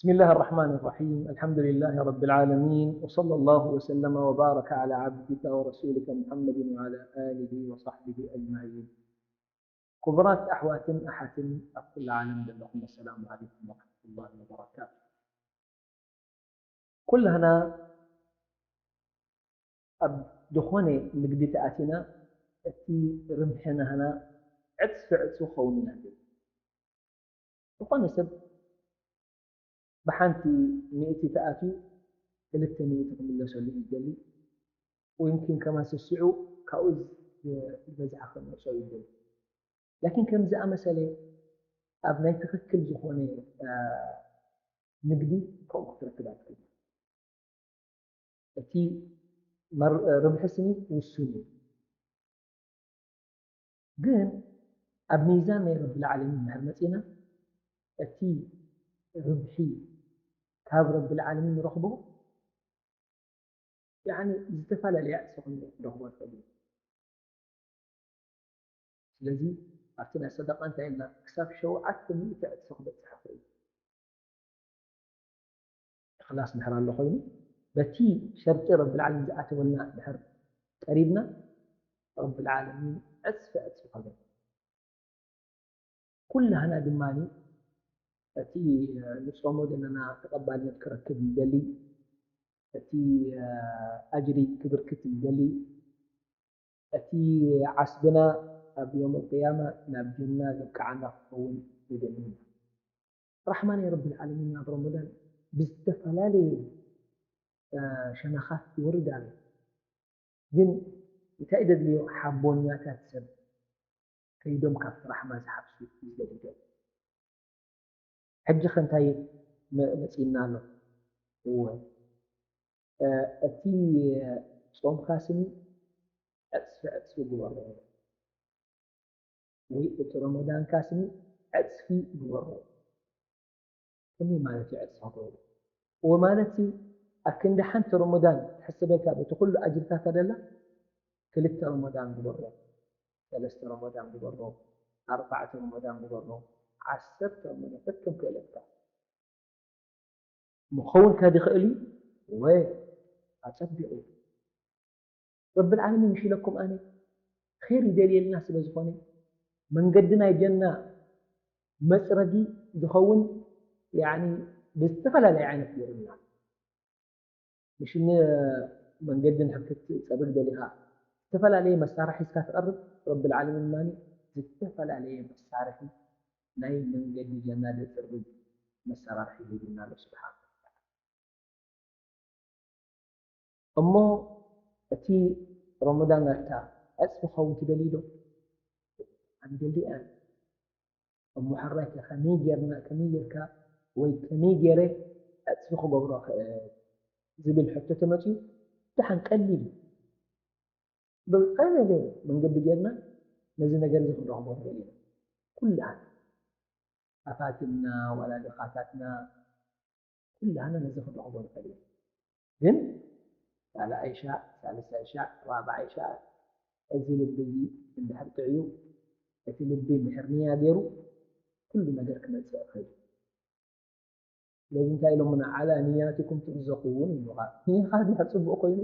بسم الله الرحمن الرحيم. الحمد لله رب العالمين، وصلى الله وسلم وبارك على عبدك ورسولك محمد وعلى آله وصحبه أجمعين. ክቡራት ኣሕዋትን ኣሓትን ኣብ ኩሉ ዓለም ዘለኹም፣ ኣሰላሙ ዓለይኩም ወረሕመቱላሂ ወበረካቱ። ኩላህና ኣብ ዝኾነ ንግዲ ተኣቲና፣ እቲ ርብሒ ናህና ዕጽፊ ዕጽፊ ክኸውን ኢና ንደሊ። ዝኾነ ሰብ ብሓንቲ ሚእቲ ተኣትዩ ክልተ ሚእቲ ክምለሰሉ እዩ ዝደሊ፣ ወይምኪን ከማን ስስዑ ካብኡ ዝበዝሐ ክምልሶ እዩ ዝደሊ። ላኪን ከም ዝኣመሰለ ኣብ ናይ ትኽክል ዝኾነ፣ እ፣ ንግዲ ከምኡ ክትረክብ ኣይትኽእልን። እቲ መር-፣ ርብሒ ስኒ ውሱን እዩ። ግን ኣብ ሚዛን ናይ ረብል ዓለሚን እንድሕር መፂና፣ እቲ ርብሒ ካብ ረብል ዓለሚን ንረኽቦ፣ ያዕኒ ዝተፈላለየ ዕፅፊ ክንረኽቦ ንኽእል ኢና። ስለዚ ኣብቲ ናይ ሰደቃ እንታይ ኢልና? ክሳብ ሸውዓተ ሚእቲ ዕፅፊ ክበፅሕ ይኽእል እዩ። እኽላስ እንድሕር ኣሎ ኮይኑ፣ በቲ ሸርጢ ረብል ዓለሚን ዝኣተወልና እንድሕር ቀሪብና፣ ረብል ዓለሚን ዕፅፊ ዕፅፊ ከበል። ኩላህና ድማ እቲ ንጾሞ ዘለና ተቐባልነት ክረክብ ንደሊ፣ እቲ ኣጅሪ ክብርክት ንደሊ፣ እቲ ዓስብና ኣብ ዮም ኣልቅያማ ናብ ጀና ዘብቅዓና ክኸውን ንደሊ ኢና። ራሕማ ናይ ረብል ዓለሚን ናብ ረመዳን ብዝተፈላለየ፣ እ፣ ሸነኻት ይወርድ ኣሎ። ግን እንታይ ደድልዮ? ሓቦኛታት ሰብ ከይዶም ካብቲ ራሕማ ዝሓፍሱ ዝደሊ ዘሎ። ሕጂ ከ እንታይ መ-፣ መጺእና ኣሎ? እወ፣ እ፣ እቲ ጾምካ ስኒ ዕጽፊ ዕጽፊ ግበሮ፣ ወይ እቲ ረመዳንካ ስኒ ዕጽፊ ግበሮ። ከመይ ማለት እዩ ዕጽፊ ግበሮ? እወ፣ ማለት ሲ ኣብ ክንዲ ሓንቲ ረመዳን ትሕስበልካ በቲ ኩሉ ኣጅርታታ ደላ፣ ክልተ ረመዳን ግበሮ፣ ሰለስተ ረመዳን ግበሮ፣ ኣርባዕተ ረመዳን ግበሮ፣ ዓሰርተ ረመዳን ከከም ክእለትካ። ምኸውን ከ ድኽእል እዩ? እወ፣ ኣጸቢቑ። ረብል ዓለሚን ምሽ ኢለኩም ኣነ ኸይር ይደልየልና ስለ ዝኾነ፣ መንገዲ ናይ ጀና መጽረጊ ዝኸውን፣ ያዕኒ፣ ብዝተፈላለየ ዓይነት ገይሩልና። ምሽ ን-፣ መንገዲ እንድሕር ክትጸርግ ደሊኻ፣ ዝተፈላለየ መሳርሒ ሒዝካ ትቐርብ፣ ረብል ዓለሚን ድማ ዝተፈላለየ መሳርሒ ናይ መንገዲ ጀና ዘጽርግ መሳርሒ ሂቡና ኣሎ ስብሓን። እሞ እቲ ረመዳን ናትካ ዕጽፊ ክኸውን ትደሊ ዶ? ኣነ ደሊ እየ። እሞ ሕራይ ከ ከመይ ጌርና፣ ከመይ ጌርካ ወይ ከመይ ጌረ ዕጽፊ ክገብሮ ክእል ዝብል ሕቶ ተመጽዩ፣ ደሓን ቀሊል እዩ። ብቐለለ መንገዲ ጌርና ነዚ ነገር እዚ ክንረኽቦ ንኽእል ኢና። ኩላህና ኣፋትና ዋላ ድኻታትና ኩላህና ነዚ ክንረኽቦ ንኽእል ኢና። ግን ካልኣይ ሻዕ፣ ሳልሳይ ሻዕ፣ ራብዓይ ሻዕ እዚ ልቢ እዚ እንድሕር ጥዕዩ፣ እቲ ልቢ እንድሕር ንያ ገይሩ፣ ኩሉ ነገር ክመጽእ ይኽእል እዩ። ስለዚ እንታይ ኢሎምና? ዓላ ንያቲኩም ትርዘቁ እውን ይብሉኻ። ንያኻ እንድሕር ጽቡቕ ኮይኑ፣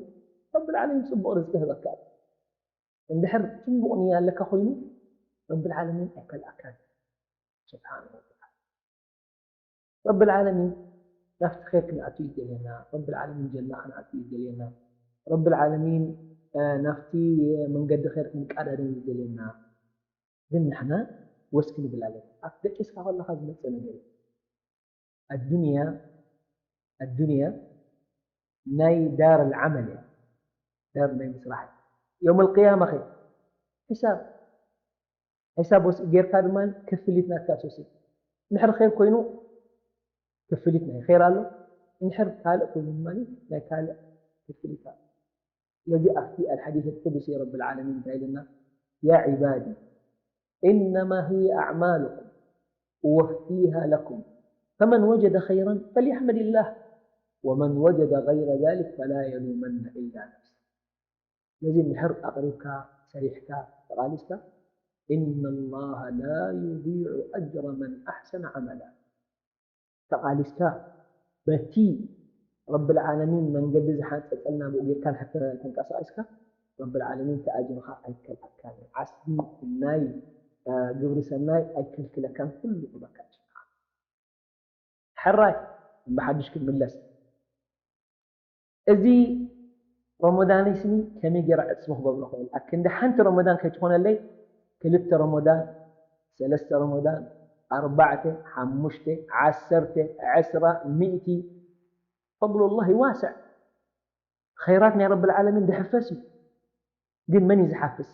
ረብል ዓለሚን ጽቡቕ ርዝቂ ይህበካ እዩ። እንድሕር ጽቡቕ ንያ ኣለካ ኮይኑ፣ ረብል ዓለሚን ኣይከልኣካን። ስብሓን ወተዓላ። ረብል ዓለሚን ናብቲ ኸይር ክንኣቱ እዩ ዝደልየና። ረብል ዓለሚን ጀና ክንኣቱ እዩ ዝደልየና። ረብል ዓለሚን፣ እ፣ ናብቲ መንገዲ ኸይር ክንቀዳደም እዩ ዝደልየና። ግን ንሕና ወስ ክንብል ኣለና። ኣብ ደቂስካ ከለኻ ዝመጽእ ነገር እዩ። ኣዱንያ፣ ኣዱንያ ናይ ዳር ኣልዓመል እያ። ዳር ናይ ምስራሕ እያ። የውም ኣልቅያማ ኸ ሒሳብ፣ ሒሳብ ወስ-፣ ጌርካ ድማ ክፍሊት ናትካ ትወስድ። እንድሕር ኸይር ኮይኑ ክፍሊት ናይ ኸይር ኣሎ፣ እንድሕር ካልእ ኮይኑ ድማ ናይ ካልእ ክፍሊት ኣሎ። ስለዚ ኣብቲ ኣልሓዲስ ኣልቁዱሲ ረብል ዓለሚን እንታይ ኢለና? ያ ዒባዲ ኢነማ ህየ ኣዕማሉኩም ኡወፊሃ ለኩም ፈመን ወጀደ ኸይረን ፈልየሕመድላህ ወመን ወጀደ ገይረ ዛሊክ ፈላ የሉመነ ኢላ ነፍሰህ። ነዚ እንድሕር ኣቕሪብካ፣ ሰሪሕካ፣ ተቓሊስካ፣ ኢነ ላሃ ላ ዩዲዑ ኣጅረ መን ኣሕሰነ ዓመላ። ተቓሊስካ፣ በቲ ረብል ዓለሚን መንገዲ ዝሓንፀፀልና ብኡ ጌርካ ንሕተ ተንቀሳቂስካ ረብል ዓለሚን እቲ ኣጅርኻ ኣይከልኣካን። ዓስቢ ናይ ግብሪ ሰናይ ኣይከልክለካን፣ ኩሉ ክበካ። ሕራይ ብሓድሽ ክምለስ። እዚ ረመዳንይ ስኒ ከመይ ገይረ ዕፅሚ ክገብሮ ክእል? ኣብ ክንዲ ሓንቲ ረመዳን ከይትኾነለይ ክልተ ረመዳን፣ ሰለስተ ረመዳን፣ ኣርባዕተ፣ ሓሙሽተ፣ ዓሰርተ፣ ዕስራ፣ ሚእቲ። ፈضل الله واسع። ኸይራት ናይ ረብል ዓለሚን ድሕፈስ እዩ። ግን መን እዩ ዝሓፍስ?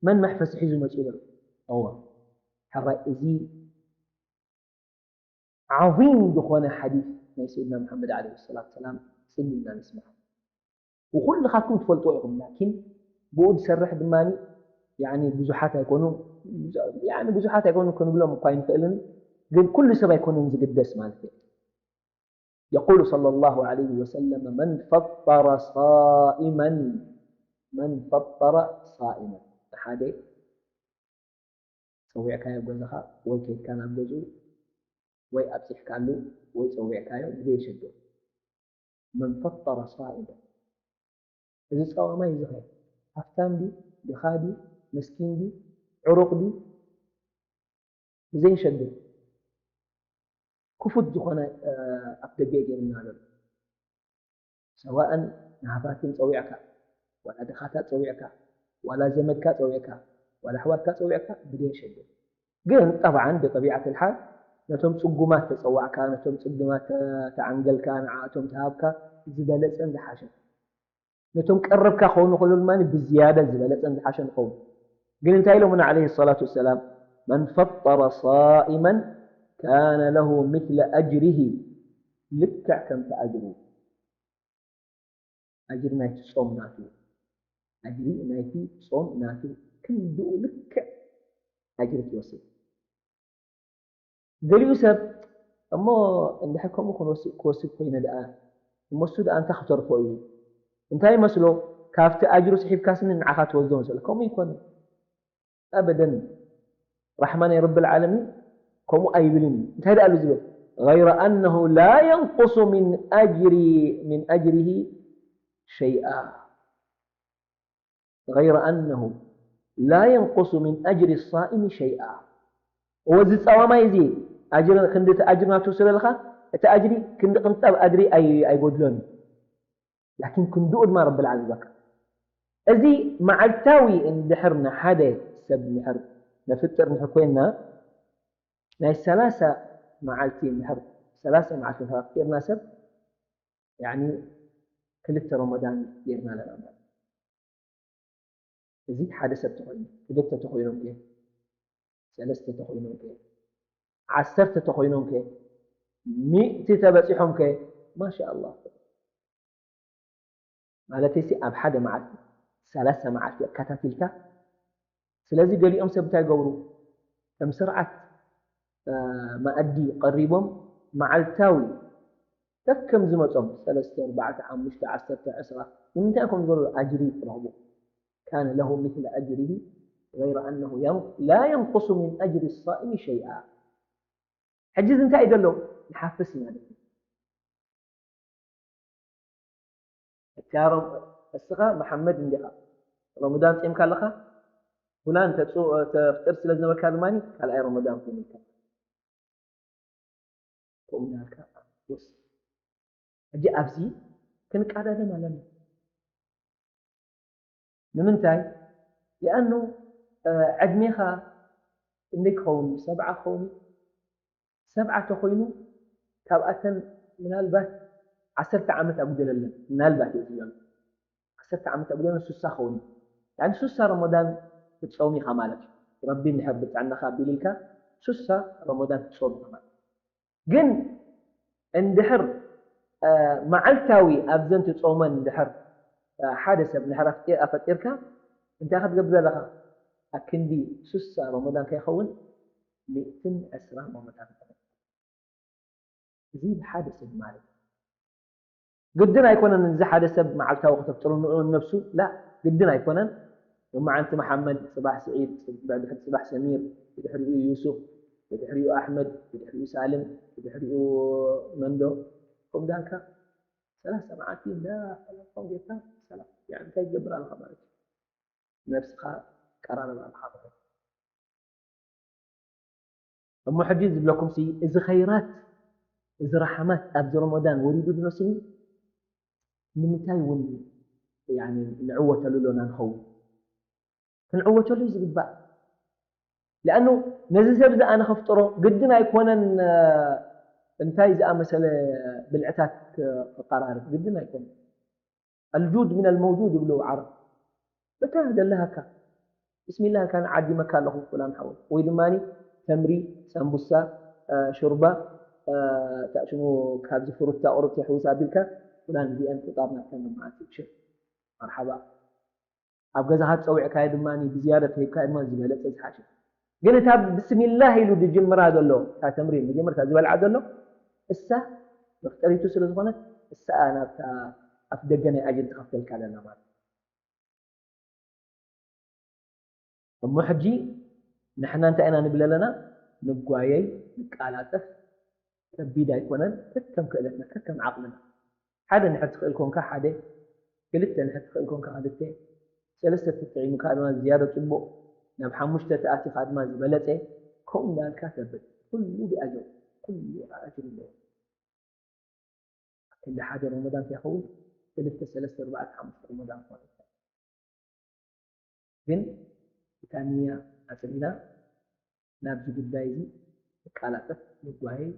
መን መሕፈሲ ሒዙ መፂኡ ዘሎ? እዋ ሕራይ እዚ ዓዚም ዝኾነ ሓዲስ ናይ ሰይድና መሓመድ ዓለይሂ ሰላቱ ሰላም ጽን ኢልና ንስማዕ። ወኩልኻትኩም ትፈልጥዎ ኢኹም፣ ላኪን ብኡ ዝሰርሕ ድማ ያኒ ብዙሓት ኣይኮኑ፣ ያኒ ብዙሓት ኣይኮኑ ክንብሎም እኳ ኣይንኽእልን፣ ግን ኩሉ ሰብ ኣይኮነን ዝግደስ ማለት እዩ። يقول صلى الله عليه وسلم من فطر صائما من فطر صائما ሓደ ጸዊዕካዮ ገዛኻ ወይ ከይድካ ናብ ገዝኡ ወይ ኣብጺሕካሉ ወይ ጸዊዕካዮ ብዘየሸግር መን ፈጠረ ሳኢመን እዚ ጸዋማይ እዚ ኸ ሃፍታም ድዩ ድኻ ድዩ መስኪን ድዩ ዕሩቕ ድዩ ብዘየሸግር ክፉት ዝኾነ ኣፍ ደገ ገይርና ዘሎ ሰዋእን ንሃፋትም ጸዊዕካ ዋላ ድኻታት ጸዊዕካ ዋላ ዘመድካ ጸዊዕካ ዋላ ኣሕዋትካ ጸዊዕካ ብደይ ሸግር ግን ጠብዓን ብጠቢዓት ልሓል ነቶም ጽጉማት ተጸዋዕካ ነቶም ጽጉማት ተዓንገልካ ንዓእቶም ተሃብካ ዝበለጸን ዝሓሸን ነቶም ቀረብካ ክኸውን ከሎ ድማ ብዝያዳ ዝበለጸን ዝሓሸን ይኸውን ግን እንታይ ኢሎምና عليه الصلاة والسلام من فطر صائما كان له مثل أجره ልክዕ ከምቲ ኣጅሩ ኣጅሪ ናይቲ ጾም ናቱ ኣጅሪ ናይቲ ጾም ናቱ ክንድኡ ልክዕ ኣጅሪ ትወስድ ገሊኡ ሰብ እሞ እንድሕር ከምኡ ክወስድ ኮይነ ደኣ እሞ እሱ ደኣ እንታይ ክተርፎ እዩ እንታይ ይመስሎ ካብቲ ኣጅሩ ስሒብካስኒ ንዓኻ ትወስዶ መስሎ ከምኡ ይኮነ ኣበደን ራሕማ ናይ ረብል ዓለሚን ከምኡ ኣይብልን እዩ እንታይ ደኣ ዝብል غير أنه لا ينقص من أجر من أجره شيئا غير أنه لا ينقص من أجر الصائم شيئا እዚ ጸዋማይ እዚ ኣጅሪ ክንዲ እቲ ኣጅሪ ናቱ ስለልኻ እቲ ኣጅሪ ክንዲ ቅንጣብ ኣጅሪ ኣይጎድሎን እዩ ላኪን ክንድኡ ድማ ረብል ዓለሚን ይህበካ እዚ መዓልታዊ እንድሕር ንሓደ ሰብ እንድሕር ነፍጥር እንድሕር ኮይንና ናይ ሰላሳ መዓልቲ እንድሕር ሰላሳ መዓልቲ እንድሕር ኣፍጢርና ሰብ ያኒ ክልተ ረመዳን ጌርና ኣለና ማለት እዚ ሓደ ሰብ ተኾይኑ ክልተ ተኾይኖም ከ ሰለስተ ተኾይኖም ከ ዓሰርተ ተኾይኖም ከ ሚእቲ ተበፂሖም ከ ማሻ ኣላህ ማለተይሲ ኣብ ሓደ መዓልቲ ሰላሳ መዓልቲ ኣከታቲልካ ስለዚ ገሊኦም ሰብ እንታይ ይገብሩ ከም ስርዓት መኣዲ ቀሪቦም መዓልታዊ ከከም ዝመጾም ሰለስተ ኣርባዕተ ሓሙሽተ ዓሰርተ ዕስራ ንምንታይ ከም ዝበሉ ኣጅሪ ረኽቡ كان له مثل أجره غير أنه لا ينقص من أجر الصائم شيئا ሕጂ እዚ እንታይ እዩ ዘሎ ንሓፍስ ኢና ደቂ እታ እስኻ መሓመድ እንዲኻ ረመዳን ፂምካ ኣለኻ ፉላን ተፍጥር ስለ ዝነበርካ ድማ ካልኣይ ረመዳን ኮይኑልካ ከምኡ እናልካ ወስ ሕጂ ኣብዚ ክንቃዳደም ኣለና ንምንታይ ሊኣኑ ዕድሜኻ ክንደይ ክኸውን ሰብዓ ክኸውን ሰብዓ ተኾይኑ ካብኣተን ምናልባት ዓሰርተ ዓመት ኣጉደለለን ምናልባት እየ ዝብለን ዓሰርተ ዓመት ኣጉደለን ሱሳ ክኸውን ያኒ ሱሳ ረመዳን ክትፀውም ኢኻ ማለት እዩ ረቢ እንድሕር ብጥዕናኻ ኣቢልልካ ሱሳ ረመዳን ክትፀውም ኢኻ ማለት ግን እንድሕር መዓልታዊ ኣብዘን ትጾመን እንድሕር ሓደ ሰብ እንድሕር ኣፈጢርካ እንታይ ክትገብር ኣለኻ? ኣብ ክንዲ ሱሳ ረመዳን ከይኸውን ሚእትን ዕስራን ረመዳን እዚ ብሓደ ሰብ ማለት ግድን ኣይኮነን እዚ ሓደ ሰብ መዓልታዊ ከተፍጥሩ ንኡ ነብሱ ላ ግድን ኣይኮነን ሎማዓንቲ መሓመድ፣ ጽባሕ ስዒድ፣ ድሕሪ ጽባሕ ሰሚር፣ ብድሕሪኡ ዩሱፍ፣ ብድሕሪኡ ኣሕመድ፣ ብድሕሪኡ ሳልም፣ ብድሕሪኡ መንዶ፣ ከምኡ ዳልካ ሰላሳ መዓልቲ እንዳ ሰላም ጌርካ ሰላም። ያኒ እንታይ ትገብር ኣለኻ ማለት እዩ? ነብስኻ ቀራርብ ኣለኻ ማለት እዩ። እሞ ሕጂ ዝብለኩም ሲ፣ እዚ ኸይራት፣ እዚ ረሓማት ኣብዚ ረመዳን ወሪዱ ድኖ ስኒ? ንምንታይ እውን፣ ያኒ፣ ንዕወተሉ ሎና ንኸውን? ክንዕወተሉ እዩ ዝግባእ። ለኣኑ ነዚ ሰብ እዚ ኣነ ከፍጥሮ ግድን ኣይኮነን፣ እ፣ እንታይ ዝኣመሰለ ብልዕታት ክ-፣ ክቀራርብ ግድን ኣይኮነን። ኣልጁድ ሚን ኣልመውጁድ ይብሉ ዓረብ። በታ ዘለሃካ፣ ብስሚላህ ካን ዓዲመካ ኣለኹ ፍላን ሓወይ። ወይ ድማኒ ተምሪ፣ ሳምቡሳ፣ እ፣ ሹርባ፣ እ፣ እንታይ ሽሙ፣ ካብዚ ፍሩታ ቁሩብ ተሕውስ ኣቢልካ፣ ፍላን እዚኣን ቁጣብ ናትካ መዓልቲ። ሽር፣ መርሓባ። ኣብ ገዛኻ ጸዊዕካዮ ድማ ብዝያዳ ተሂብካዮ ድማ ዝበለጸ ዝሓሸ። ግን እታ ብስሚላህ ኢሉ ዝጅምራ ዘሎ፣ እታ ተምሪ መጀመርታ ዝበልዓ ዘሎ፣ እሳ መፍጠሪቱ ስለ ዝኾነት፣ እሳ ናብታ ኣፍ ደገ ናይ ኣጅሪ ትኸፍተልካ ዘላ ማለት እዩ። እሞ ሕጂ ንሕና እንታይ ኢና ንብል ኣለና? ንጓየይ፣ ንቃላጠፍ፣ ከቢድ ኣይኮነን፣ ከከም ክእለትና፣ ከከም ዓቕምና። ሓደ ንሕር ትኽእል ኮንካ ሓደ፣ ክልተ ንሕር ትኽእል ኮንካ ክልተ፣ ሰለስተ ተጥዒምካ ድማ ዝያዳ ጽቡቕ፣ ናብ ሓሙሽተ ተኣቲኻ ድማ ዝበለጸ፣ ከምኡ እንዳልካ ተብል። ኩሉ ብኣጀር፣ ኩሉ ኣጅር ኣለዎ። ክንዲ ሓደ ረመዳን እንታይ ይኸውን? ክልተ፣ ሰለስተ፣ ኣርባዕተ፣ ሓሙሽተ ረመዳን ክኾን ይኽእል። ግን እታ ንያ ኣጽሪና ናብዚ ጉዳይ እዚ ንቃላጠፍ ንጓየይ።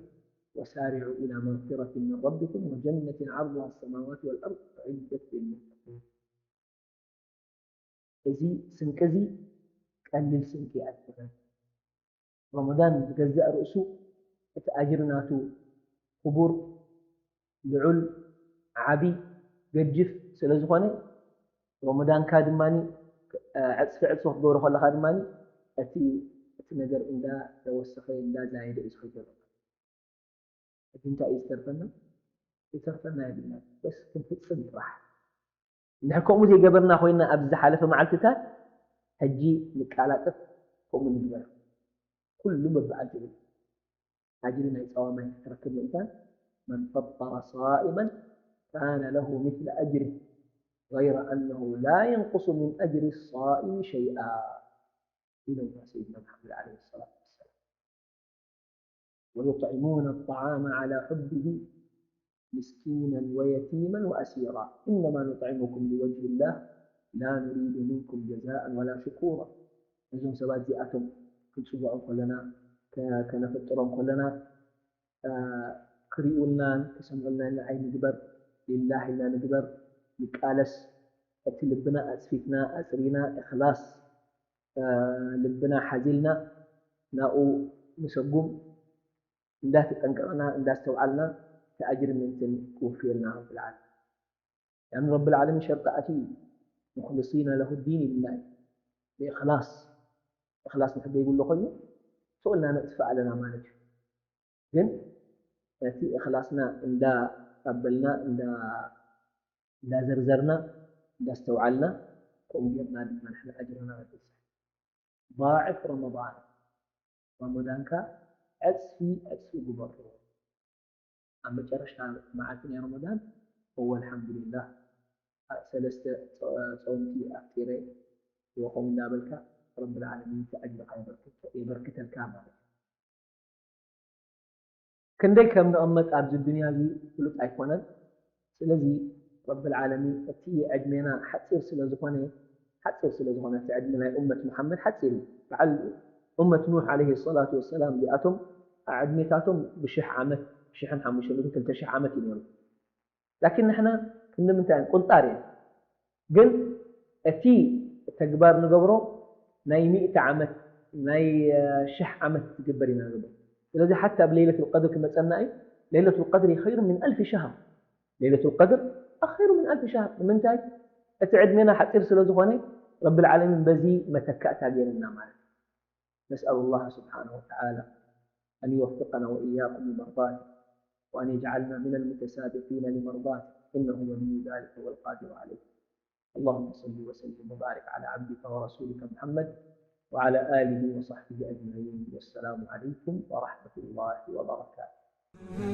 وسارعوا إلى مغفرة من ربكم وجنة عرضها السماوات والأرض أعدت للمتقين። እዚ ስንቂ እዚ ቀሊል ስንቂ ኣይኮነን። ረመዳን ብገዛእ ርእሱ እቲ ኣጅሪ ናቱ ክቡር፣ ልዑል፣ ዓቢ፣ ገጅፍ ስለ ዝኾነ፣ ረመዳንካ ድማ ዕጽፊ ዕጽፊ ክትገብሮ ከለኻ ድማ እቲ፣ እቲ ነገር እንዳተወሰኸ እንዳዛየደ እዩ ዝኸይድ ዘሎ። ሕጂ እንታይ እዩ ዝተርፈና? ዝተርፈና የብልና። በስ ክንፍጽም ጥራሕ። እንድሕር ከምኡ ዘይገበርና ኮይና ኣብዚ ዝሓለፈ መዓልትታት፣ ሕጂ ንቃላጠፍ ከምኡ ንግበር። ኩሉ በብኣጅሩ። ኣጅሪ ናይ ጸዋማይ ክትረክብ ምእንታን፣ من فطر صائما كان له مثل أجره غير أنه لا ينقص من أجر الصائم شيئا ኢሎም ሰይድና መሓመድ ዓለይሂ ሰላቱ ወሰላም። ويطعمون الطعام على حبه مسكينا ويتيما وأسيرا إنما نطعمكم لوجه الله لا نريد منكم جزاء ولا شكورا። እዞም ሰባት እዚኣቶም ክንጽውዖም ከለና፣ ከ-፣ ከነፈጥሮም ከለና፣ እ፣ ክሪኡልናን ክሰምዑልናን ንዓይ ንግበር፣ ሊላህ ኢልና ንግበር፣ ንቃለስ፣ እቲ ልብና ኣጽፊፍና፣ ኣጽሪና፣ እኽላስ፣ እ፣ ልብና ሓዚልና፣ ናብኡ ንሰጉም፣ እንዳተጠንቀቕና፣ እንዳስተውዓልና፣ እቲ ኣጅሪ ምእንትን ክውፍየልና ረብል ዓለሚን። ያኒ ረብል ዓለሚን ሸርጢ ኣትዩ እዩ። ሙኽልሲነ ለሁ ዲን ኢልና እዩ። ብእኽላስ፣ እኽላስ እንድሕር ዘይብሉ ኮይኑ፣ ስቕ ኢልና ነጥፍእ ኣለና ማለት እዩ። ግን እቲ እኽላስና እንዳቐበልና፣ እንዳ-፣ እንዳዘርዘርና፣ እንዳስተውዓልና፣ ከምኡ ጌርና ድማ ንሕና ኣጅርና ንበጽሕ። ضاعف رمضان፣ ረመዳንካ ዕጽፊ ዕጽፊ ግበሮ። ኣብ መጨረሽታ መዓልቲ ናይ ረመዳን፣ እወ ኣልሓምዱሊላህ፣ ኣ-፣ ሰለስተ ጸ-፣ ጸውምቲ ኣፍጢረ፣ እወ ከምኡ እንዳበልካ፣ ረብል ዓለሚን እቲ ኣጅርኻ የበርክተ-፣ የበርክተልካ ማለት እዩ። ክንደይ ከም ንቕመጥ ኣብዚ ዱንያ እዚ ፍሉጥ ኣይኮነን። ስለዚ ረብል ዓለሚን እቲ ዕድሜና ሓጺር ስለ ዝኾነ፣ ሓጺር ስለ ዝኾነ እቲ ዕድመ ናይ ኡመት ሙሓመድ ሓጺር እዩ። በዓል ኡመት ኑሕ ዓለይሂ ሰላቱ ወሰላም እዚኣቶም ዕድሜታቶም ብሽሕ ዓመት፣ ሽሕን ሓሙሽተ ሚእትን ክልተ ሽሕ ዓመት እዩ ነይሩ። ላኪን ንሕና ክንዲ ምንታይ እየን? ቁንጣር እየን። ግን እቲ ተግባር ንገብሮ ናይ ሚእቲ ዓመት፣ ናይ፣ እ፣ ሽሕ ዓመት ዝግበር ኢና ንገብሮ። ስለዚ ሓታ ኣብ ለይለቱል ቀድር ክመጸና እዩ። ለይለቱል ቀድሪ ኸይሩ ምን ኣልፊ ሸህር። ለይለቱል ቀድር ኸይሩ ምን ኣልፊ ሸህር። ንምንታይ? እቲ ዕድሜና ሓጺር ስለ ዝኾነ ረብል ዓለሚን በዚ መተካእታ ገይሩና ማለት እዩ። نسأل الله سبحانه وتعالى أن يوفقنا وإياكم لمرضاته، وأن يجعلنا من المتسابقين لمرضاته، إنه ولي ذلك والقادر عليه. اللهم صل وسلم وبارك على عبدك ورسولك محمد وعلى آله وصحبه أجمعين. والسلام عليكم ورحمة الله وبركاته.